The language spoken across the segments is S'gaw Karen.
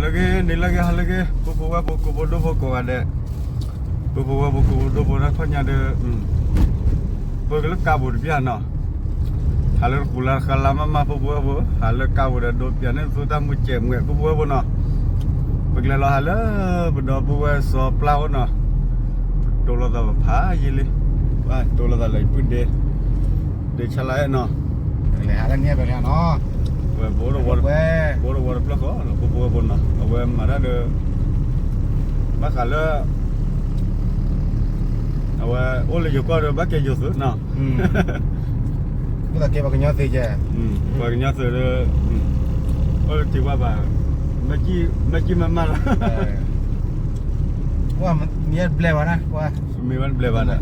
လၢဂ့ၤ နံၤလၢဂ့ၤ ဟါလၢဂ့ၤ ပုၢ်ဖိဝဲၢ်ဖိ ကိးဖိဒိၣ်ဖိကိးဂၤဒဲး, ပုၢ်ဖိဝဲၢ်ဖိ ကိးဖိဒိၣ်ဖိ တၢ်ခီၣ်ညါဒီး ပကလၢကါပူၤတဘျီနီၤ, ဟးလၢတပူၤလၢတဃၢလၢမးမး ပုၢ်ဖိဝဲၢ်ဖိ ဟးလၢကါပူၤဒီး ဒိးပၠးန့ၢ်သုတၢ်မုာ်စဲးမုာ် ပုၢ်ဖိဝဲၢ်ဖိနီၤ, ပကလဲၤလီၤဟးလၢ ပဒီပုၢ်ဝဲၢ်စီၤပျၢ်အိၣ်နီၤ, တိၢ်လိာ်သးပဖးယံာ်လံ, တိၢ်လိာ်သးလၢယပုၢ်ဒ့ ဒ့ဆါလါအဲၣ်နီၤ, ပကလဲၤဟးလၢန့ၣ်ပကလဲၤနီၤ, ဝဲ ဘိတဝီတဖျၢၣ်ဃီနီၤ ပုၢ်ဖိဝဲၢ်ဖိနီၤ အဝဲမၤတၢ်ဒီး ဘၣ်ဃးလၢ အဝဲအိၣ်လၢယိၤကီၢ်ဒီး ဘၣ်ကဲယိၤသုးနီၤ, ပှၤကညီသုးဒီး အိၣ်လၢထံဝါဘၣ် မ့ၢ်ကံၢ်မ့ၢ်မးလီၤ, မ့ၢ်ဘျဲၣ်ဘၣ်နၤ, မ့ၢ်ဘျဲၣ်ဘၣ်နၤ,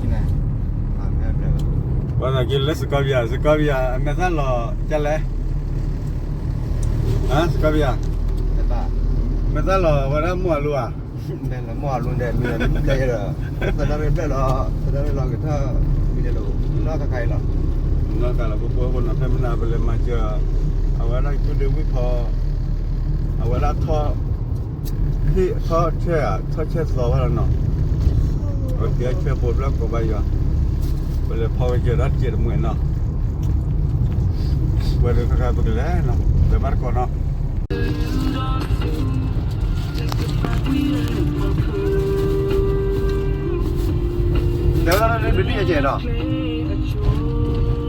ပှၤသးက့လၢစကီပယၤ စကီပယၤ အမဲာ်သၣ်လီၤကလဲၣ်, စကီပယၤ မဲာ်သၣ်လီၤဝဲဒၣ်မိၢ်အလူဧါ, မိၢ်အလူဒီး မ့ၢ်ဘျဲၣ်ဒီး သဒါရ့ဘျဲၣ်လီၤ သဒါရ့လီၤကထီၣ် မ့ၢ်လီၤ နီၢ်ကကါအံၤလီၤ, နီၢ်ကလီၤ ပုၢ်ဖိဝဲၢ်ဖိနီၤ ဖဲမနၤ ပလဲၤမၤစၢၤ အဝဲဒၣ်ကုၢ်ဒ့ဝံၣ်ဖီ အဝဲဒၣ်ထီၣ် ဟ့ၣ်ထီၣ်ဆဲၣ် ထီၣ်ဆဲၣ်သီဘၣ်လီၤနီၤ, ပကဲဆဲၣ်ဖိဖျၢၣ်ကိးဘၣ်ယွၤ, ပလဲၤဖီကစၢၤတၢ်စဲးတမှဲၤနီၤ, ဝဲဒၣ်ခါခါပကလဲၤနီၤ လဲၤဘၣ်တကိးနီၤ တဲဝဲဒၣ်လၢဘုဒံၣ်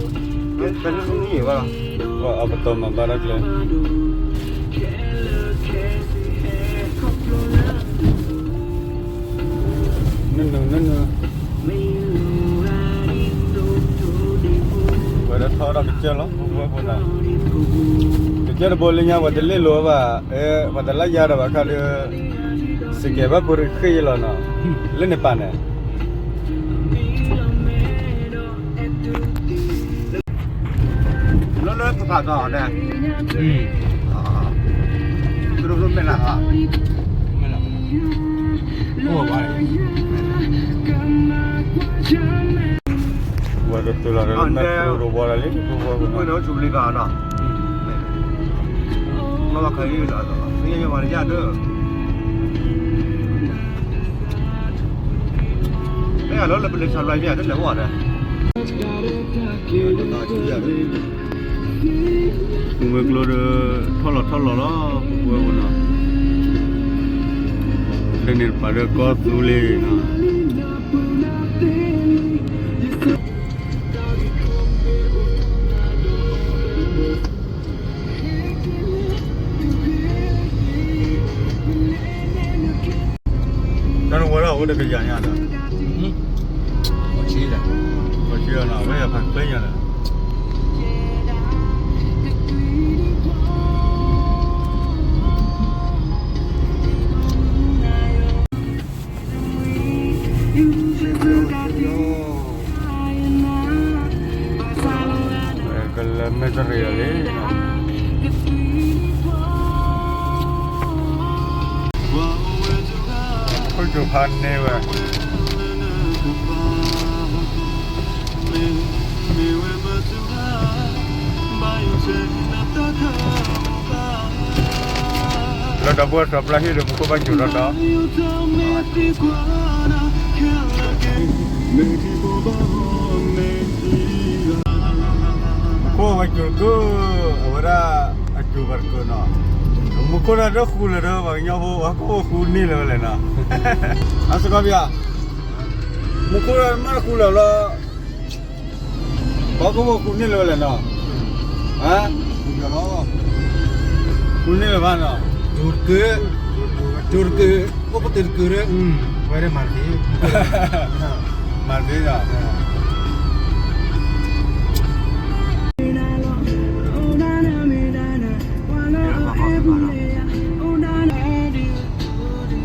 အကဲဒီး ဘုဒံၣ်ဘၣ်လီၤ အပတီၢ်မၤဘၣ်တၢ်ကျဲ နန နန ဝဲဒၣ်ထီၣ်ဒီးကစၢၢ်လီၤ ဖိဖိဝဲၢ်ဖိနီၤ, ကစၢၢ်တဘိလၢညါ ပှၤတလ့ၣ်လိာ်ဘၣ်, ပှၤတလၢယါဒီးဘၣ်ခါဒီး စကဲးဘၣ်ပူၤတဃ့ၢ်ယလီၤနီၤ, လၢန့ၣ်ပာ်န့ၣ် လၢလၢပဖးကီးန့ၣ်, သူတို့ သူတို့ မဲၢ်လး မဲၢ်လး အိၣ်ဘၣ် ဝဲကတုၤလီၤဒီး မဲၢ်သူတဝီလီၤလံ ဝဲဒီးဆူဘလံဘၣ်နီၤ, မ့ၢ်ဘၣ်ခါအံၤလီၤ သ့ၣ်ညါယမၤတယၢ်ဒၢ မ့ၢ်လီၤလၢပလဲၤဆးဘျါမ့ၢ်တလဲၤဝဲဒီး ဝဲကျိဒီး ထီၣ်လီၤထီၣ်လီၤလီၤ ပဝဲပနီၤ, လၢန့ၣ်တပၤဒီးကီၢ်သူလ့ၤနီၤ, တၢ်နဝဲဒၣ်အိၣ်ဒီးကယၤညါဒီး, အီၤဆံလီၤ, အီၤဆံလီၤနီၤ အဝဲယဖးကျဲညါဒီး, ကလဲၤမ့ၢ်တရံးလီၤလံ, ခိၣ်ကၠိဖးန့ၢ်ဝဲ လၢဒီပုၢ်ဝဲၢ်စီၤပျၢ်ဟံၣ်ဒီး မူခိၣ်ဘၣ်စူၤထီၣ်ဒီး, မူခိၣ်ဝဲစူၤတကုၢ်, အဝဲဒၣ်အစူၤဘၣ်တကုၢ်နီၤ, မူခိၣ်တၢ်ဒၢဃူလၢာ်ဒီး ပှၤကညီဖိ ပှၤဟီၣ်ခိၣ်ဖိဃူန့ၢ်လၢၤဝဲလဲၣ်နီၤ, အစကီးပယၤ, မူခိၣ်တၢ်မ့ၢ်တဃူလၢာ်လီၤ ပှၤဟီၣ်ခိၣ်ဖိဃူန့ၢ်လၢၤဝဲလဲၣ်နီၤ, ဃူန့ၢ်လၢၤဘၣ်နီၤ, စူၤတကုၢ်, စူၤတကုၢ်, အိၣ်ပတုာ်တကုၢ်ဒီး, ဝဲဒၣ်မၤတက့ၢ်, မၤတက့ၢ်ဒီး မ့ၢ်ဘၣ်ဃးဒီးလၢ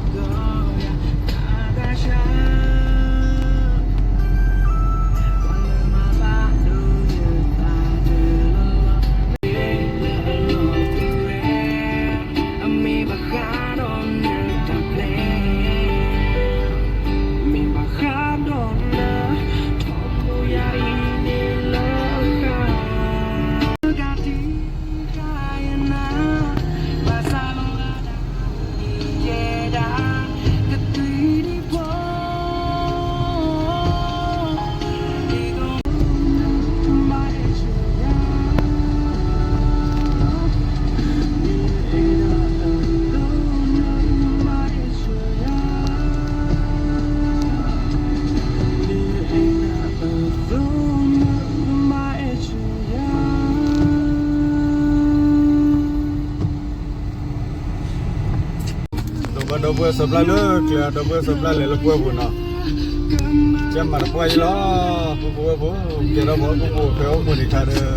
ပှၤဒီပုၢ်ဝဲၢ်စီၤပျၢ်လၢကျဲ ဒီပုၢ်ဝဲၢ်စီၤပျၢ်လဲၤလၢပှၢ်ပူၤနီၤ, ကဲမၤတပှၢ်ယံၤလီၤ, ပုၢ်ဖိဝဲၢ်ဖိ, ကဲထီၣ်ပှၤအိၣ်ဖှိၣ်ဖဲအိၣ်ဖှိၣ်န့ၣ်ခါဒီး,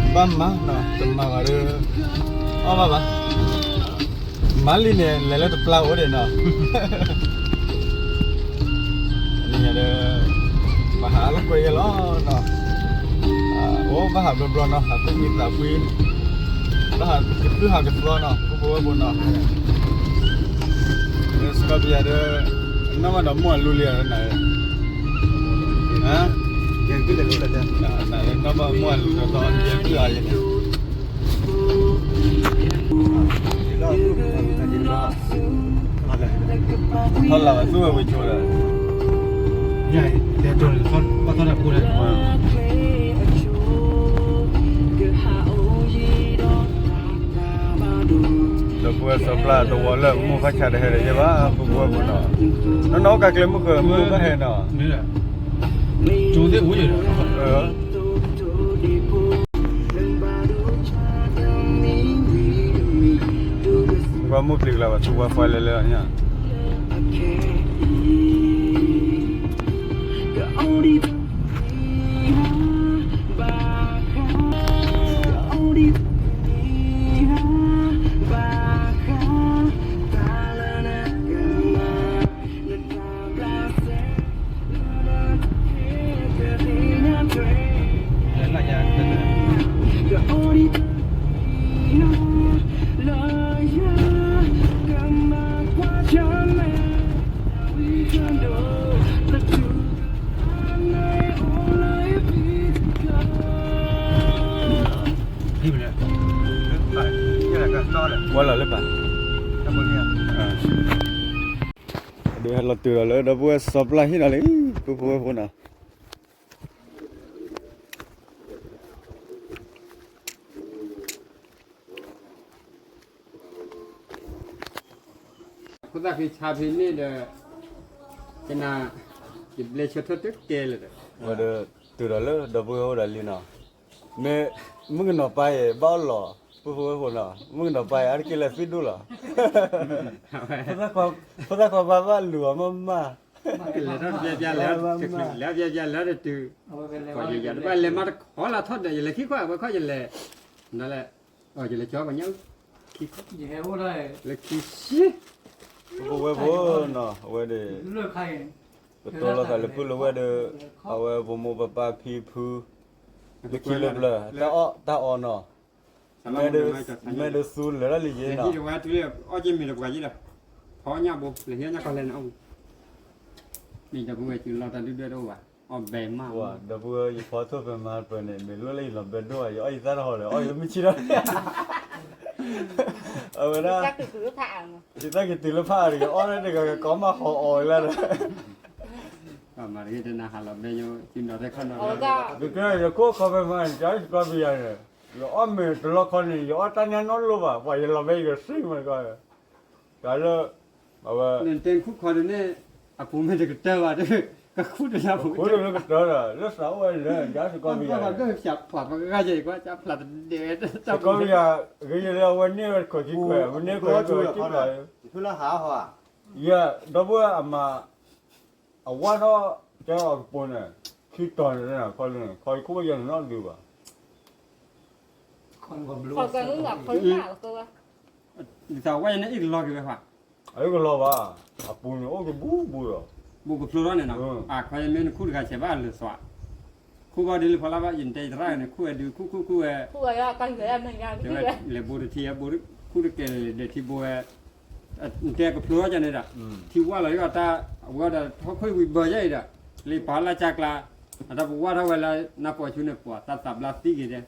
ဘၣ်မၤနီၤ တမၤဘၣ်ဒီး, အီၣ်ဘၣ်ဘၣ်, မၤလံန့ၣ် လဲၤလၢတပျၢ်အိၣ်ဒံးနီၤ န့ၣ်ဒီး, ပဟးလၢကွဲးယဲလီၤနီၤ, အိၣ်ဘၣ်ဟးဘျီဘျီနီၤ ဟးသူၣ်မံသးဖှံ, ဘၣ်ဟးကသုၣ်ဟးကသီနီၤ ပုၢ်ဖိဝဲၢ်ဖိနီၤ, လၢစကီပယၤဒီး, နီၢ်ဘၣ်ဒီးမိၢ်အလူလံဧါနၤ, နီၢ်ဘၣ်မိၢ်အလူဒီး ယဲကုၢ်အါယဲန့ၣ် ထီၣ်လၢသူဝဲဝံၤဆိဒီး, ယဲ, လဲၤတိၤန့ၣ် ဘၣ်ထီၣ်တၢ်ဖိလဲၣ်, ဒီပုၢ်ဝဲၢ်စီၤပျၢ်တဝီလၢမုၢ်ခီၣ်ဆါတဟဲဒီးယဲဘၣ် ပုၢ်ဖိဝဲၢ်ဖိနီၤ, နီၢ်နီၢ်အိၣ်ကးကျဲမုၢ်ဃၢၤ မုၢ်ဘၣ်ဟဲနီၤ, ကၠိသ့ၣ်အိၣ်ယဲဒီး ကွၢ်မိၢ်ပျံၤကလၤဘၣ် သူဝါဖးလဲၣ်လဲၣ်ညါ, ဝဲလီၤလၢပၢ်, ဒ်ဟဲလီၤတုၤဒီးလၢဒီပုၢ်ဝဲၢ်စီၤပျၢ်ဟံၣ်နီၤလံ, ပုၢ်ဖိဝဲၢ်ဖိနီၤ ဖိသၣ်ဃံဆါဖဲန့ၣ်ဒီး, ကနၣ်, ယဘျဲၣ်ဆၢထၢၣ်တကဲလၢာ်ဒီး, ဝဲဒီး, တုၤဒီးလၢဒီပုၢ်ဝဲၢ်အိၣ်ဒီးလံနီၤ, မ့ၢ်, မုၣ်ကနီၤပၢ်အံၤ ဘၣ်အီၣ်လီၤ, ပုၢ်ဖိဝဲၢ်ဖိနီၤ, မုၣ်ကနီၤပၢ်အံၤ အါတက့ၢ်လၢသုဒိၣ်လီၤ, ဖိသၣ်ခွါဘၣ်ဘၣ်လူၤအီၤမးမး, လဲၤထီၣ်ပျဲပျဲလဲၤ, လဲၤပျဲပျဲလဲၤတတုၤ, ယတဘၣ်လဲၤမးတခီလၢထီၣ်ဒီး ယလဲၤခံခီၣ်ဝဲခီၣ်ယလဲၤ, နလဲၤ, ယလဲၤကၠီပှၤညၣ်, ခံခီၣ်, လၢခံဆံ, ပုၢ်ဖိဝဲၢ်ဖိနီၤ အဝဲဒီး, ပတိၢ်လိာ်သးလၢပုၢ်လၢဝဲၢ်ဒီး, အဝဲပမိၢ်ပပၢ်ဖံဖု, လၢခံလၢပျၢၤ, တၢ်အီၣ်တၢ်အီနီၤ, မ့ၢ်ဒုးသူလၢာ်လၢယ့နီၤ, ဖီညၣ်ဘိ လဲၤဟံးညၣ်ကီၢ်လဲၣ်န့ၣ်, မ့ၢ်ဒီပုၢ်ဝဲၢ်စုလီၤတၢ်ဒုၣ်ဒွဲၣ်တအိၣ်ဘၣ်, အီၣ်ဘဲမး, ဒီပုၢ်ဝဲၢ် ယဖီထိၣ်ဖဲမၤပၢၤန့ၣ် မ့ၢ်လိၣ်လၢယလီၤဘဲဒိၣ်ဘၣ် ယအီၣ်ယသၣ်တဟီၣ်ဒီး အီၣ်ယမ့ၢ်ဆံးဒီး, အဝဲဒၣ်, ယသၣ်က့ၤတုၤလၢဖးအါဒီး ယအီၣ်လၢတဂၤဂၤကိးမးဟီအီၤလၢဒီး, ကကဲယခိၣ်ခီဖဲမၤန့ၣ် ကစကီပယၤန့ၣ်, ယအီၣ်မ့ၢ်တလီၢ်ခီန့ၣ် ယအီၣ်တၢ်ညါနီတလိၣ်ဘၣ် ပှၤယလီၤဘဲယကစံၣ်မးကီး, တၢ်လၢ, အဝဲ, နတဲခူၣ်ခီဒုးန့ၣ်, အပူၤမ့ၢ်တကတၢၢ်ဘၣ်ဒီး, ကခူၣ်တလၢပူၤ, ခူၣ်တလၢကတၢၢ်ဒီး လၢသးအိၣ်ဝဲလၢ ကစကီပယၤ, စကီပယၤ, ဂ့ၤယလၢအဝဲန့ၢ်ဝဲတခွဲးခံခွဲး မ့ၢ်န့ၢ်ခွဲးခံခွဲး, ယဖုလၢဟးဟီဧါ, ယ, ဒီပုၢ်ဝဲၢ်အမါ, အဝါထီၣ်ကဲအီၤကပိာ်န့ၣ်, ခံတီၤန့ၣ်, ခီယခိၣ်ဝဲယဲန့ၣ်နီတဒုဘၣ် အအံၤကလီၤဘၣ်, အပူၤန့ၣ်အိၣ်ကဘူးဘူးဒီး, ဘူးကဖျိထီၣ်န့ၣ်နီၤ, အခီယမ့ၢ်နခူၣ်တဂၤဆဲးဘၣ်အလၢာ်သွး, ခူၣ်ဘၣ်ဒ်လၢဖီလာ်ဘၣ် ယတဲယသရၣ်န့ၣ် ခူၣ်ဝဲဒုး ခူၣ်ခူၣ်ခူၣ်ဝဲ, လဲၤဘိတထံ ခူၣ်တကဲလၢာ်ဒဲးထံဘိဝဲ, နတဲကဖျိထီၣ်ကန့ၣ်ဒီး, ထံဝါလီၤယဂီၢ်တၢ်, အဝဲဒီးထီၣ်ခွံဝံၤဘၢယဲအံၤဒီး, လၢပှၤလၢ်ကၢ်ကျါ, အတၢ်ပဝါထီၣ်ဝဲလၢ နၢ်ပီၤဆူန့ၣ် ပှၤသးသးဘျါသံက့ၤဒဲး,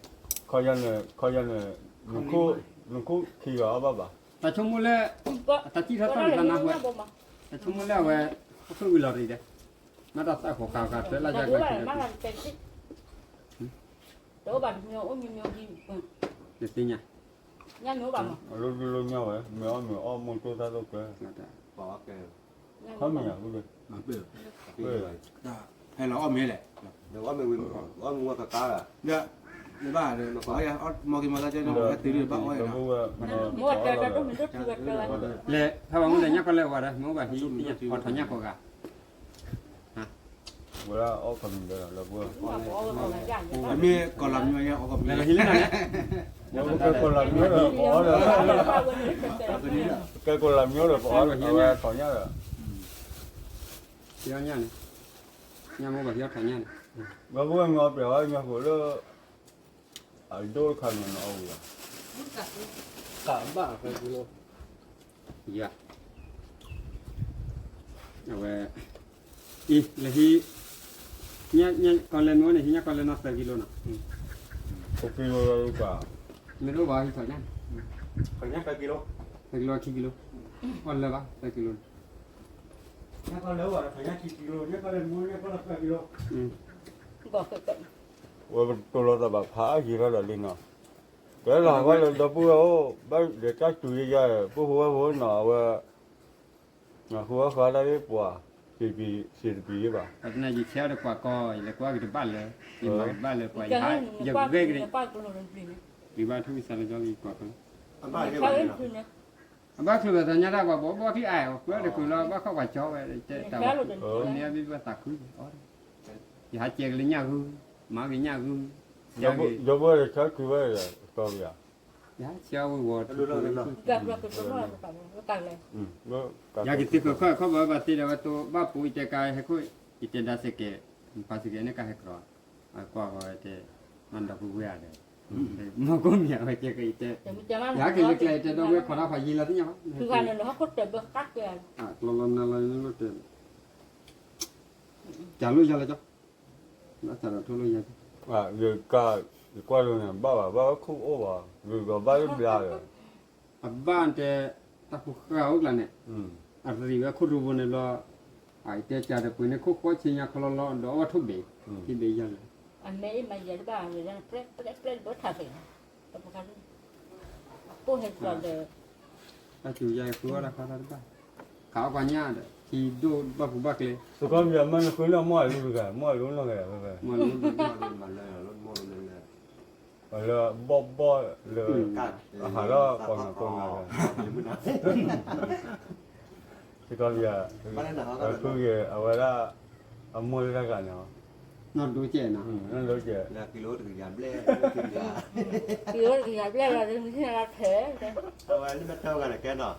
ခီယန့ၣ်, ခီယန့ၣ်, နခိၣ်ခံဂၤအီၣ်ဘၣ်ဘၣ်, တၢ်ဆိကမိၣ်လၢ, တၢ်စံၣ်ထီၣ်သီၣ်န့ၣ်တၢ်နါဝဲ, တၢ်ဆိကမိၣ်လၢအဝဲ, ဟီၣ်ခိၣ်ဝံၤလီၤရံၤဒဲး, မ့ၢ်တၢ်သၣ်ဃိးဃာ်ဃာ်တၢ်လၢယၤကဲ, တအိၣ်ဘၣ်တမံၤအိၣ်မံၤမံၤ, နသ့ၣ်ညါ, ညၣ်မ့ၢ်အိၣ်ဘၣ်မး, အလိၣ်ဒုလိၣ်ညၣ်ဝဲ မ့ၢ်အီၣ်မ့ၢ်အီၣ်မိၢ်တိၢ်သၣ်တိၢ်ကွဲ, ခီမ့ၢ်ညါ, ဟဲလီၤအီၣ်မ့ၢ်လဲၣ်, အီၣ်မ့ၢ်ဝဲ, အီၣ်မ့ၢ်ဝဲကကါလၢ, ဒီး, ဘၣ်ဒီး မီၢ်က့ၤမီၢ်သးကဲန့ၣ် ဝဲတုၤဒ်ဘၣ်အီၣ်ဝဲဒီး လဲၤဖဲဘၣ်မူဒီးညၣ်ကီၢ်လဲၢ်ဝဲဒီး မ့ၢ်အိၣ်ဘၣ်ဟံး အီၣ်ထီၣ်ညၣ်ကိးဂၤ ဝဲဒၣ်အီၣ်ကီၢ်မံၤဒီးလီၤပှၤ အမ့ၢ်ကီၢ်လီၤမံၤအီၣ်ကီၢ်မံၤ ကီၢ်လီၤမံၤဒီးပအီၣ်ဒီး ကဲကီၢ်လီၤမံၤဒီးပအီၣ်ဒီးထီၣ်ညၣ်ဒီး ထီၣ်ညၣ်န့ၣ် ညၣ်မိၢ်ဘၣ်ဟံးအီၣ်ထီၣ်ညၣ်န့ၣ် ဒီပုၢ်ဝဲၢ်မ့ၢ်အီၣ်ပျဲၢ်ဝဲညါဃိလၢ အဒိၣ်တခါန့ၣ်နအီၣ်ဝံၤလီၤ ကဘၣ် ယၤ အဝဲ အံၤ လဲၤဟံး ညၣ်ကီၢ်လဲၢ်မ့ၢ်အိၣ်န့ၣ် ဟံးညၣ်ကီၢ်လဲၢ်နီၢ်သၢကံလိနီၤ သၢကံလိလီၤ မ့ၢ်တအိၣ်ဘၣ်ဟံးထီၣ်ညၣ် ထီၣ်ညၣ်သၢကံလိ သၢကံလိခံကံလိ အီၣ်လၢဘၣ်သၢကံလိ ညၣ်ကီၢ်လဲၢ်အိၣ်ဘၣ်ထီၣ်ညၣ်ခံကံလိ ညၣ်ကီၢ်လဲၢ်မ့ၢ်အိၣ်ညၣ်ကီၢ်လဲၢ်သၢကံလိ ဝဲပတိၢ်လီၤသးဘၣ်ဖးယံာ်ထီၣ်ဒီးလံနီၤ ကဲလီၤဝဲလၢဒီပုၢ်ဝဲၢ်အိၣ် ဘၣ်ဒီးတၢ်စူၤယဲယဲ ပုၢ်ဖိဝဲၢ်ဖိနီၤ အဝဲ ဃုအီၣ်ဃုအီတၢ်လၢပှၤ စံးတပံၤယဘၣ် ပသနာ်ယဆဲးအီၤဒီးကွၢ်ကီ ယလဲၤကွၢ်က့ၤတဘၣ်လၢ ယမၤကဘၣ်လၢပှၤ ယဂဲၤက့ၤ ယဘၣ်ထုကစၢ်လၢကီၢ်ဂ့ၤကွၢ်ကီ အဘၣ်ချုးဘၣ်သးညါတၢ်ပှၤဘီဘီချံအါအီၤ ကွဲဒီးကွံာ်လီၤ ဘၣ်ခီၣ်ပှၤကၠီဝဲ တၢ်မၤန့ၢ်အဘံၣ်ဘၣ်သးခု ယဟးကဲက့ၤလၢညၣ်ဂုၢ် မၤက့ၤညၣ်ဂုၢ် ယဘၣ်ဆၢခုဝဲ ယဟးဆၢဝံၤဝီၤ ယကသ့ၣ်ဖၢခီၣ်ခီၣ်ဘၣ်ဘၣ်သ့ဒီးဝဲတိဘၣ်ပူၤယတဲကါဟဲခိၣ် ယတဲဒါစဲးကဲး ပှၤစဲးကဲးန့ၣ်ကါဟဲကြၢး အကွၢ်ဃီတဲ မၤဒီပုၢ်ဝဲၢ်ဧါဒီး မၤကိးမံၤအဝဲတဲကဲးယတဲ ယဟးက့ၤလၢကျဲယတဲဒီပုၢ်ဝဲၢ် ခိးတၢ်ဖးယံာ်လီၤသ့ၣ်ညါဘၣ် ကျီလီၤနၤလီၤန့ၣ်တဲ ကၢ်လိၣ်ယၤလၢကၠီ ဘၣ်သးဒီးထိၣ်လိၣ်ယၤ ယက ယကွၢ်လိန့ၣ် ဘၣ်ဘၣ် ဘၣ်ဝဲခိၣ်အိၣ်ဘၣ် ဂုၤဂီၤဘၣ်လၢဘျါဒီး အဘၣ်တဲ တၢ်ဖိဃၢ်အိၣ်ကျါန့ၣ် အရံးဝဲခိၣ်ရူဘိန့ၣ်ဘျီ အတဲကၢ်တပှ့ၤန့ၣ်ခိၣ်ဃီဆ့ညါခီလီလီ ဒီးအီၣ်ဝဲထိၣ်ဘ့ၣ် ထံဘ့ၣ်ယၤလၢ အမ့ၢ်အံၤမၤယဲတဘၣ် ပျဲၢ်ပျဲၢ်တဘၣ်ထးဘ့ၣ် တပှၤ ပိၢ်ဟဲကီးဒီး တၢ်စူၤယၤဃုအီၣ်တၢ်ခါတၢ်တဘၣ် ခးအီၣ်ပှၤညၣ်ဒီး ထံဒိၣ်ဘၣ်ပူၤဘၣ်ကျဲ စကီမ့ၢ်မ့ၢ်နဃုလၢမီၢ်အလူတဂၤ မီၢ်အလူနီၢ်ဂၤ မီၢ်လူ လၢဘီၣ်ဘီၣ်လၢ အဟးလီၤကိးဂၤကိးဂၤ စကီမ့ၢ် ဖုဂ့ၤအဝဲဒၣ် အမိၢ်လၢတၢ်ဂၤန့ၣ် နီၢ်ဒိကဲးနီၤ နီၢ်ဒိကဲး ကံလိတကယၤဘျဲၣ် ကံလိတကယၤဘျဲၣ်လီၤ မ့ၢ်လီၤထဲ အဝဲလၢမ့ၢ်တဲဂၤန့ၣ်ကဲနီၤ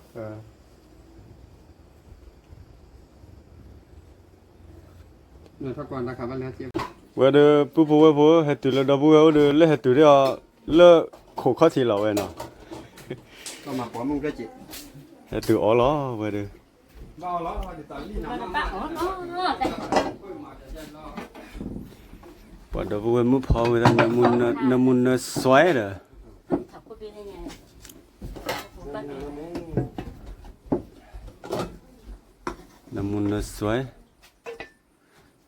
ဝဲဒီးပုၢ်ဖိဝဲၢ်ဖိ ဟဲတုၤလၢဒီပုၢ်ဝဲၢ်အိၣ်ဒီး လၢဟဲတုၤဒီးအီၤ လၢခိးခီၣ်ထံးလီၤဝဲနီၤ ဟဲတုၤအီၤလီၤဝဲဒီး ပှၤဒီပုၢ်ဝဲၢ်မုၣ်ဖီဝဲဒၣ် နၢမူနၢစွဲဒီး နၢမူနၢစွဲ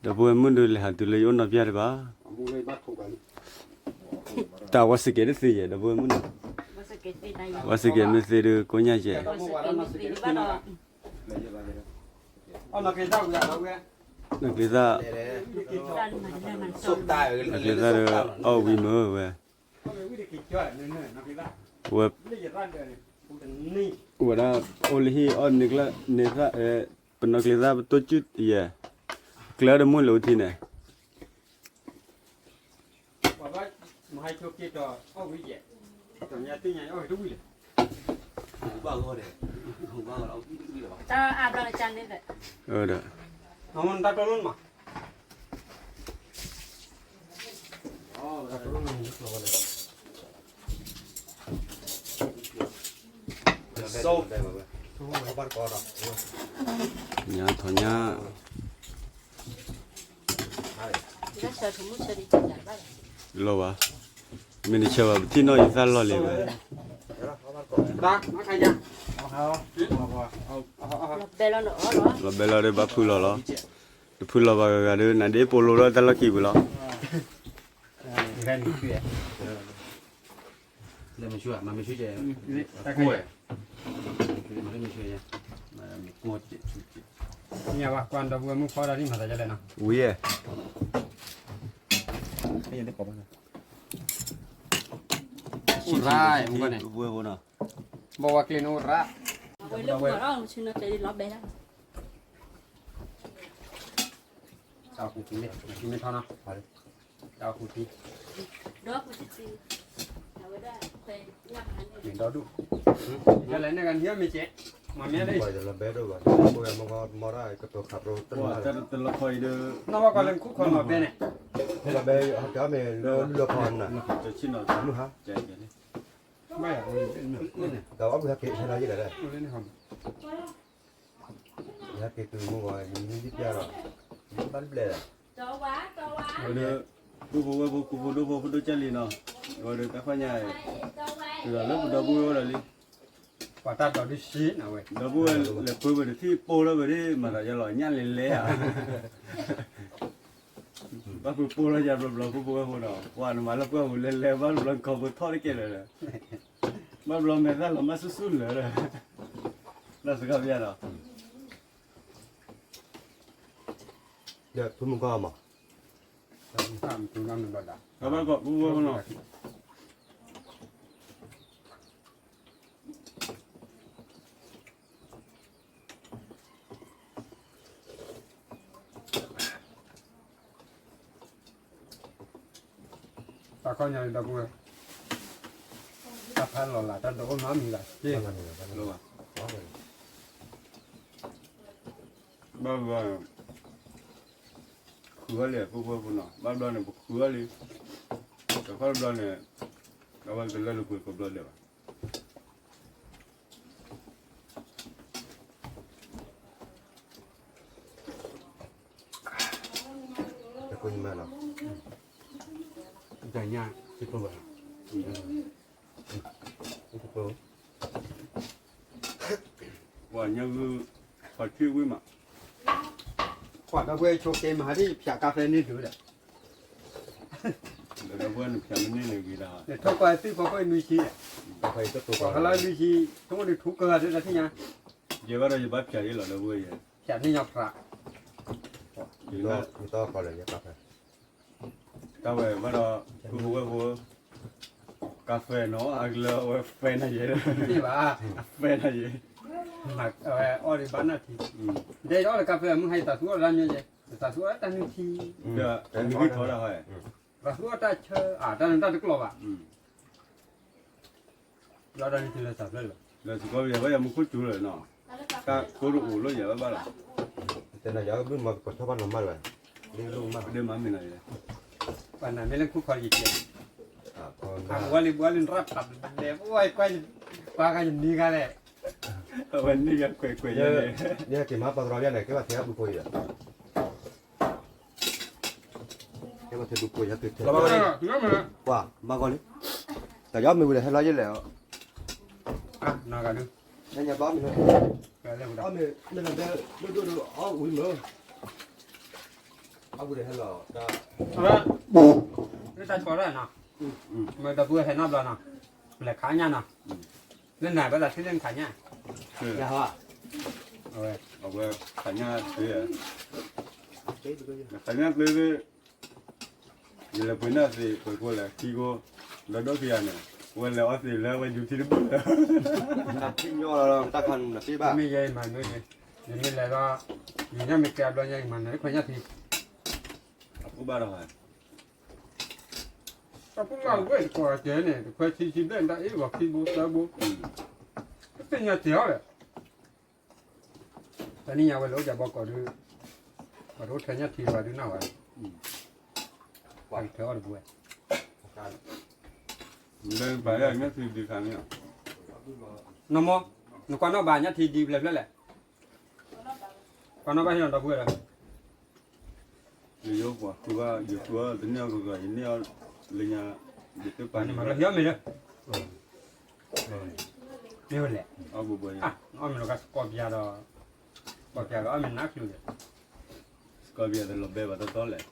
ဒီပုၢ်ဝဲၢ်မုၣ်ဒီးလဲၤဟးတုၤလၢယအိၣ်နီၢ်ပျၢ်တဘၣ် တၢ်ဝဲစကဲးတသ့ယဲၢ် ဒီပုၢ်ဝဲၢ်မုၣ်နီၤ ဝဲစကဲးမ့ၢ်သ့ဒီးကိးညါယဲၢ် နက့သၣ် နက့သၣ်ဒီး အီၣ်ဝံၤမ့ၢ်ဝဲ ဝဲ ဝဲဒၣ် အိၣ်လၢဟံၣ်အီၣ်န့ၣ်ကျၢၢ်န့ၣ်သၣ် ပနီၢ်က့သၣ်ပတိၢ်ကုၢ်ယဲၢ် ကျၢၢ်ဒီးမုၢ်လၢအထံန့ၣ် တၢ်အါဘျါလၢကန့ၣ်ဒီး ညါထီၣ်ညါ လီၤဘၣ် မ့ၢ်နဆၢဘၣ် ပထံၣ်နီၣ်ယသၣ်လီၢ်လံဝဲ လီၤဘဲလီၤဒီးဘၣ်ဖုလီၤလီၤ တဖုလီၤဘၣ်ဂၤဂၤဒီး နဒ့ပိာ်လိဒီးတၢ်လီၢ်ခံပူၤလီၤ ဝံၤယဲ အိၣ်ရၣ်မူကီၢ်န့ၣ်, ဘီဝါကျ့န့ၣ်အိၣ်ရၣ်, ဝဲလၢပှၤအီၣ်ဆူနီၤတဲလီၤဘဲဒၣ်, တၢ်အီၣ်ကူးတံၢ်မ့ၢ်, မ့ၢ်ထီနီၤ, တၢ်အီၣ်ကူးတံၢ်, ဒီဒူၣ်, ယလဲၤန့ၢ်ဂၤနဟံၣ်အီၣ်မ့ၤကဲ, မၤမ့ၢ်လၢ လီၤဘဲဒိၣ်ဘၣ်, မ့ၢ်ကီၢ်မ့ၢ်ကီၢ်မီၢ်ရၣ်ကတိၤခးပျိတနီၤ, တလီၤခီအံၤဒီး, နီၢ်ဘၣ်ကီၢ်လၢနခိၣ်ခီမၤဘဲန့ၣ်, လီၤဘဲအကမ့ၢ်လၢလၢခီနၤ, တၢ်အီၣ်ကူးဟဲက့ၤဟဲလီၤယ့ၣ်လဲၣ်, ဟဲက့ၤတုၤမ့ၢ်ဂီၤ ယမံယပျၢ်ဒီး, ဘၣ်တဘျဲၣ်လီၤ, ဝဲဒီး, ပုၢ်ဖိဝဲၢ်ဖိ ကိးဖိဒိၣ်ဖိ ဖိဒိၣ်ကၢ်လံနီၤ, ဝဲဒီးတၢ်ခွါညါ, တုၤဒီးလၢပဒီပုၢ်ဝဲၢ်အိၣ်ဒီးလံ, ပှၤတၢ်ဒီးဒုးဆံးနၤဝဲ, ဒီပုၢ်ဝဲၢ်လဲၤပၢဝဲတထံၣ်ပိၢ်လၢဝဲဒၣ် မၤသးယလီၤညၣ်လဲၤလဲၤဧါ ဘၣ်ဖုးပိၢ်လီၤယၤဘျီဘျီ ပုၢ်ဖိဝဲၢ်ဖိဒီး ပှၤနမၤလၢပှၢ်ပူၤလဲၤလဲၤ ဘၣ်ဘျီနခီဖိထီၣ်တကဲလၢာ်ဒီး, ဘၣ်ဘျီမဲာ်သၣ်လီၤမၢ်ဆူၣ်ဆူၣ်လၢာ်ဒီး, လၢစကီးပယါဒီး, ဖုမုၢ်ကီၢ်မး, ဘၣ်ကီးပုၢ်ဖိနီၤ တၢ်ခီညါန့ၣ်ဒီပုၢ်ဝဲၢ်, တၢ်ဖးလီၤလး တၢ်ဒိးအိၣ်နီတမံၤဘၣ်, ဘၣ်ဘျီန့ၣ်, ဃုအီၤလံ ပုၢ်ဖိဖိနီၤ ဘၣ်ဘျီန့ၣ် ပဃုအီၤလံ, တခီတဘျီန့ၣ်, အဝဲကလၢလၢပှဲၤကိးဘျီဒဲးဘၣ် တကိၢ်ညါလီၤ, တညါ, တကိၢ်ဘၣ်, တကိၢ်, ပှၤညါဂုၢ်, ပှၤထံၣ်ဝံၤမး, ပှၤဒီပုၢ်ဝဲၢ်ဆိက့မၤဟးဒ် ဖၠးကါဖဲန့ၣ်ဒုးဒီး, ဒီပုၢ်ဝဲၢ်နဖၠးမ့ၢ်န့ၢ်န့ၣ်ဂ့ၤဒၣ်, နထိၣ်ကွၢ်သုပှၤခိၣ်နွံဆံ, ပှၤဟးလၢနွံဆံ, တအိၣ်ဒံးထူကၢၢ်ဒၣ်တၢ်ထံၣ်ညါ, ယဲဘၣ်ဒီးယဘၣ်ဖၠးအံၤလီၤ ဒီပုၢ်ဝဲၢ်ယဲ, ဖၠးန့ၢ်ညီဖျး, ယတၢ်ကီလၢယကါဖဲ တၢ်ဝဲဘၣ်ဒီး, ပုၢ်ဖိဝဲၢ်ဖိ, ကါဖဲနီၤ အကလၢအဝဲဖဲနၤယဲ, တဘၣ်, အဖဲနၤယဲ, အဝဲအီၣ်ဒံးဘၣ်နၢ်ထံ, ဒ်အီၣ်လၢကါဖဲမုၢ်ဟါ ယသးဆူအီၣ်တၢ်မ့ၢ်ယဲ, ယသးဆူအီၣ်တၢ်နုၢ်ထံ, တၢ်နုၢ်ထံထီဒၣ်ဟဲ, သးဆူအီၣ်တၢ်ဆၢအတၢ်နုၢ်တၢ်တကျီၢ်ဘၣ် လီၤဒီးန့ၣ်တုၤလၢသးဖျၢၣ်လၢၤဘၣ်, လၢစကီးပယါ ဘၣ်ယၤမူခိၣ်စူၤလၢာ်နီၤ, တၢ်ကိၢ်တအိၣ်လၢယၤဘၣ်ဘၣ်လီၤ, တဲနၤယၤဘုၣ်မၤကပီၤထီၣ်ဘၣ်နီၤမးလၢၤဘၣ်, ဒ်မၤမ့ၢ်နီၤ, ပှၤနၤမ့ၢ်လၢခိၣ်ခီယကဲ, အဝဲလံဘှါလံရၣ်ပာ်လဲၤ ဝဲကွၢ်, ကွၢ်ကါယနံၤဂၤလဲၣ်, အဝဲနံၤဂၤကွဲးကွဲးယဲ, န့ၣ်က့ၤမၤပှၤသရီယါန့ၣ် ကဲဘၣ်ထဲအပူၤဖိအံၤဒီး ကဲဘၣ်ထဲဒူပှ့ၤညါသုထဲ, ကွၢ်, မၤဂီၤလံ, တၢ်ယီမ့ၢ်ဝံၤဒီးဟဲလီၤယဲလဲၣ်, နဂၤဒု, ညါဘၣ်မ့ၢ်လီၤ, အီၣ်မ့ၢ်, ဒိၣ်ဒိၣ်ဒိၣ်အီၣ်ဝံၤမ့ၢ်, အဝံၤဒီးဟဲလီၤ, လၢတၢ်ဆီတၢ်နီၤ, မ့ၢ်ဒီပုၢ်ဝဲၢ်ဟဲနီတဘျီနီၤ, လဲၤခးညၣ်နီၤ, လၢနၤဘၣ်သးထံၣ်လၢနခးညၣ်, အဝဲ, အဝဲခးညၣ်သ့, ခးညၣ်သ့, ယလဲၤပှ့ၤန့ၢ်သ့ၣ်ပှဲၤဖိလဲၣ် ထံကိ, ဒီးဒိၣ်ခံဂၤန့ၣ်, ဝဲလဲၤအီၣ်သ့ၣ်လၢဝဲယူၤထံတဘိလၢ, တၢ်ထံၣ်ညီလီၤ တၢ်ခါန့ၣ်တဘၣ်, မ့ၢ်ယဲမၤနၢၤ, ယမ့ၢ်လဲၤဒီး, ယညၣ်မ့ၢ်ကဲအဘျီညါ ယမၤနၢၤခွဲးညၣ်ထံ, အဖိဘၣ်ဒီး တၢ်ဖိမၣ်ဝဲၢ်တကိးအကဲန့ၣ် တခွဲဆံဆံဘျဲၣ်အ့ၣ်ဂီၤခံဘိသၢဘိ, တသ့ၣ်ညါတ့ၢ်အီၤလဲၣ်, တနံၣ်ညါဝဲလၢအိၣ်ကဘီကီးဒုး, ပှၤတအိၣ်ထွဲညၣ်ထံဘၣ်ဒုးနၢ်ဝဲ, ပှၤကထွဲအီၣ်တဘိဝဲ, လၢပှၤညၣ်ထံဒုးခါန့ၣ်, နမ့ၢ်, နကွၢ်နီၣ်ဘၣ်ညၣ်ထံဒုးဖျဲးဖျဲးလဲၣ်, ကွၢ်နီၣ်ဘၣ်ဟ့ၣ်နီၤဒီပုၢ်ဝဲၢ်လီၤ ယိပှၤဃုဘၣ် ယဃုအီၤတန့ၢ်အီၤကကီး ယန့ၢ်အီၤလၢညါ ယသ့ၣ်ပာ်န့ၣ် မၤလီၤဟံးအီၣ်မ့ၤလၢ မ့ၢ်ဝဲလဲၣ် အီၣ်ဘိဘိ အီၣ်မ့ၤလီၤကစကီးပယါဒီး စကီးပယါကအီၣ်မ့ၤနးချုးဒီး စကီးပယါတလီၤဘဲဘၣ်တီတီလဲၣ်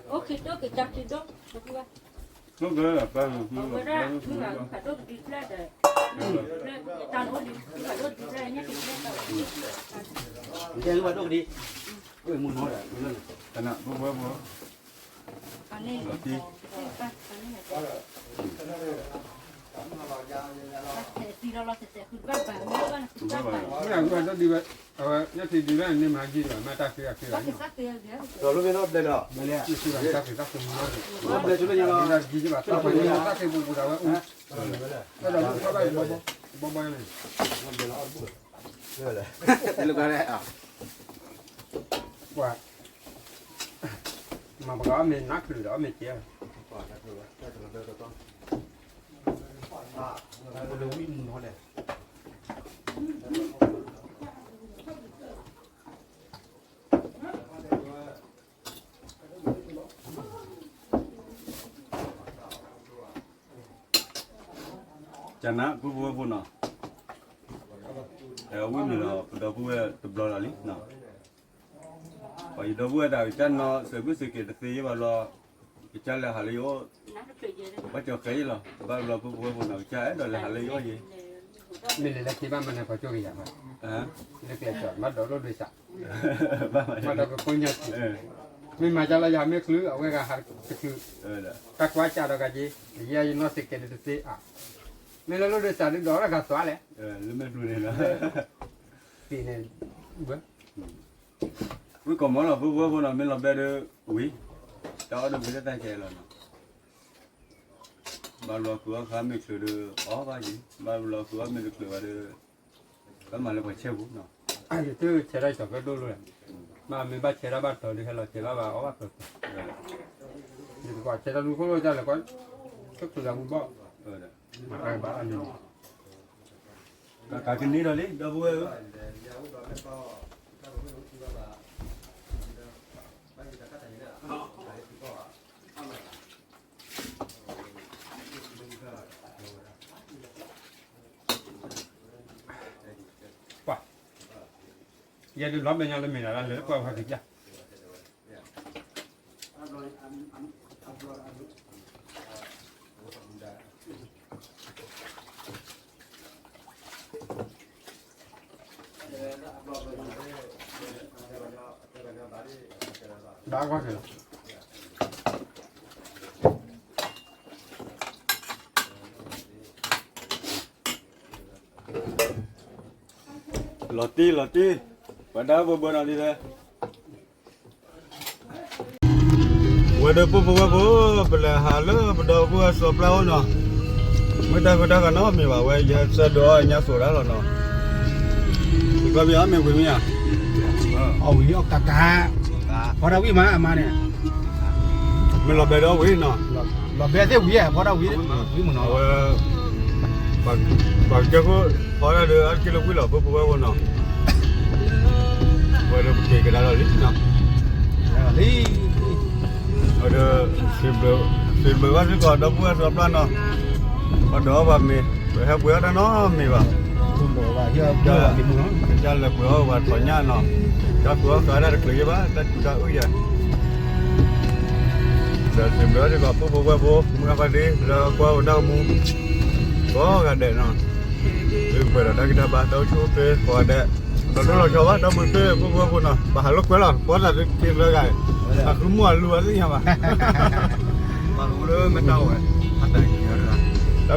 အိၣ်ခံဒိၣ်က့ၤကၢ်ခံဒိၣ် ဝဲဒၣ်မုၢ်ဂၤဖးဒိၣ်ကဒုဖျၢၣ်ဒီး ဖးဒိၣ်ကဒုဖျၢၣ် တၢ်နအိၣ်ဒုဖးဒိၣ်ဒုဖျၢၣ်ညါကဒုဖျၢၣ် ကဲဝဲဒိၣ်ကဒံ အိၣ်မူနီၤဒီး ကနၣ်ဖိဖိဖိ အန့ၣ် လီၤတံၢ် ပၢ် ပၢ်န့ၣ် မ့ၢ်အဂုၤအဂၤဒ်ဝဲ, အဝဲ ညၣ်ထံဒ်ဝဲန့ၣ်မၤဂ့ၤလီၤ, မ့ၢ်တၢ်ဃ့အဃ့လီၤ, တၢ်ဃ့တၢ်ဃ့မူလီၤ, တၢ်ဃ့တၢ်ဃ့ပူၤပူၤဒၣ်ဝဲအူ, တၢ်ဃ့ပူၤပူၤဒၣ်ဝဲအူ, တၢ်ဒီးဘၣ်ဘၣ်ဘၣ်ဘၣ်န့ၣ်, ပှၤ မၤပှၤအီၣ်မ့ၤနးချုးဒီးအီၣ်မ့ၤကဲ, ကနၣ် ပုၢ်ဖိဝဲၢ်ဖိနီၤ, ဝံၤမ့ၢ်ဒီး ပဒီပုၢ်ဝဲၢ်တဘျီလီၤလံ, ပှၤယဒီပုၢ်ဝဲၢ်တၢ်ကစၢ်နီၤ စဲးဘုၣ်စဲးကဲးတသ့ယဲဘၣ်လီၤ, ကစၢ်လဲၤဟးလၢယအိၣ်, ဘၣ်ကၠီၤဃဲယဲလီၤ, ဘၣ်ဘျီပုၢ်ဖိဝဲၢ်ဖိနီၤ ကစၢ်အဲၣ်ဒိးလဲၤဟးလၢယအိၣ်ယဲ, မ့ၢ်လဲၤလၢခံဘၣ်မနုၤပှၤကၠိကယၤဘၣ်, လၢကျဲကၠီၤ ဘၣ်ဒီးလိၣ်ဒွဲစး, ဘၣ်ဒီးကကိးညါက့ၤ, မ့ၢ်မၤကၢ်လၢယၤမ့ၢ်ချုး အဝဲဂၤဟးတချုး, တၢ်ကွၢ်ကၢ်ဒီးဂၤက့ၤ, ယဲယနီၢ်စဲးကဲးဒုးတသ့အါ, မ့ၢ်လၢလိၣ်ဒွဲစးဒုးဒီးတၢ်ဂၤသွါလဲၣ်, လၢမဲာ်ဘျူးန့ၣ်လီၤ, သ့ၣ်န့ၣ်, ဝံကိးမီၤလီၤ ပုၢ်ဖိဝဲၢ်ဖိနီၤ မ့ၢ်လီၤဘဲဒုး, ဝံၤ, တၢ်အီၣ်ဒုးဝံၤတၢ်တၢ်ကဲလီၤနီၤ, ဘၣ်ဘျီဃုအီၣ်ဃာ်မ့ၢ်ချုးဒုး အီၣ်ဘၣ်ယံၤ, ဘၣ်ဘျီဃုအီၣ်မ့ၢ်တချုးဘၣ်ဒုး, ဘၣ်မၤလၢပှၤဆဲပူၤနီၤ, ယတဆဲးတၢ်ကၠီၤဖဲဒိၣ်လိၣ်လဲၣ်, မ့ၢ်ဘၣ်ဆဲးတၢ်ဘၣ်တီၤဒုးဟဲလီၤဆဲးဘၣ်ဘၣ်အီၣ်ဘၣ်ဖျၢၣ်ဖျၢၣ်, ယကကွၢ်ဆဲးတၢ်လူၤခိၣ်လိၣ်တၢ်လဲၤကွၢ်, ဆိၣ်ချုးလၢမူဘီၣ်, မၤတၢ်ကဘၣ်အီၣ်န့ၣ် ကကနံၤဒီးလံ ဒီပုၢ်ဝဲၢ်ဧၢ, ပှၤ, ယဲဒုးလီၤမဲာ်ညါလၢမ့ၢ်ဒၣ်လၢလၢပှၤဝဲကစၢ်, ဘၣ်ကွၢ်က့ၤလီၤ, လီၤတံၢ်လီၤတံၢ်, ပှၤဒါဘိဘိနီၤဒ်လဲၣ်, ဝဲဒၣ်ပုၢ်ဖိဝဲၢ်ဖိ, ပလဲၤဟးလၢပဒီပုၢ်ဝဲၢ်စီၤပျၢ်အိၣ်နီၤ, မ့ၢ်တၢ်ဂ့ၢ်တၢ်ဂီၤနီတမံၤဘၣ် ဝဲယဲစၢဒိးအီၣ်ညါစိၤဒၣ်လီၤနီၤ, ယကီၢ်ပယီၤအီၣ်မ့ၤဝံၤမ့ၢ်ဧါ, အီၣ်ဝံၤအီၣ်ကးကး, ဖီဒၣ်ဝံၣ်မးအမါန့ၣ်, မ့ၢ်လီၤဘဲဒီးဝံၤနီၤ, လီၤဘဲသ့ၣ်ဝံၤဧါ ဖီဒၣ်ဝံၤ, ဝံၤမ့ၢ်နီၤ, အဝဲ ပှၤကစၢၢ်ခိၣ်ဖီဒၣ်ဒီး အါတက့ၢ်လၢဝံၤလီၤ ပုၢ်ဖိဝဲၢ်ဖိနီၤ, ဝဲဒၣ်ပက့ၤကဒါလီၤလံနီၤ, လံ, ဝဲဒၣ်, စံးဘျုးဘၣ်စ့ၢ်ကီး ဒီပုၢ်ဝဲၢ်စီၤပျၢ်နီၤ, ပှၤဒိးအီၣ်ပှၤမ့ၤ, ပဟဲပှ့ၤအီၣ်တၢ်နီတမံၤဘၣ်, ကစၢ်လဲၤပှ့ၤအီၣ်ပှၤထီၣ်ညၣ်နီၤ, တၢ်ပှ့ၤအီၣ်ဃာ်ဒၣ်တချုးယဲဘၣ် တၢ်စူၤတၢ်အုၣ်ယၤ ဒီးစံးဘျုးစ့ၢ်ကီး ပုၢ်ဖိဝဲၢ်ဖိ မုၢ်ဂၢ်ဖါတံၢ် လၢကွၢ်ဝဲတၢ်အိၣ်မူ ကိးဂၤဒဲးနီၤ, သုကပှဲၤဒီးတၢ်ဂံၢ်တၢ်ဘါ တၢ်အိၣ်ဆူၣ်အိၣ်ချ့ကိးဂၤဒဲး, ဒီးဒိၣ်လီၤဆီဘၣ် ဒီပုၢ်ဝဲၢ်ဖိနီၤ, ဘၣ်ဟးလိာ်ကွဲလီၤ ပှၤသးသုခံသၢဂၤ, အဃုမုၢ်အလူၤအသ့ၣ်ညါဘၣ်, တၢ်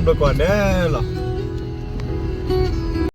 ဘျုးကိးဂၤဒဲးလီၤ.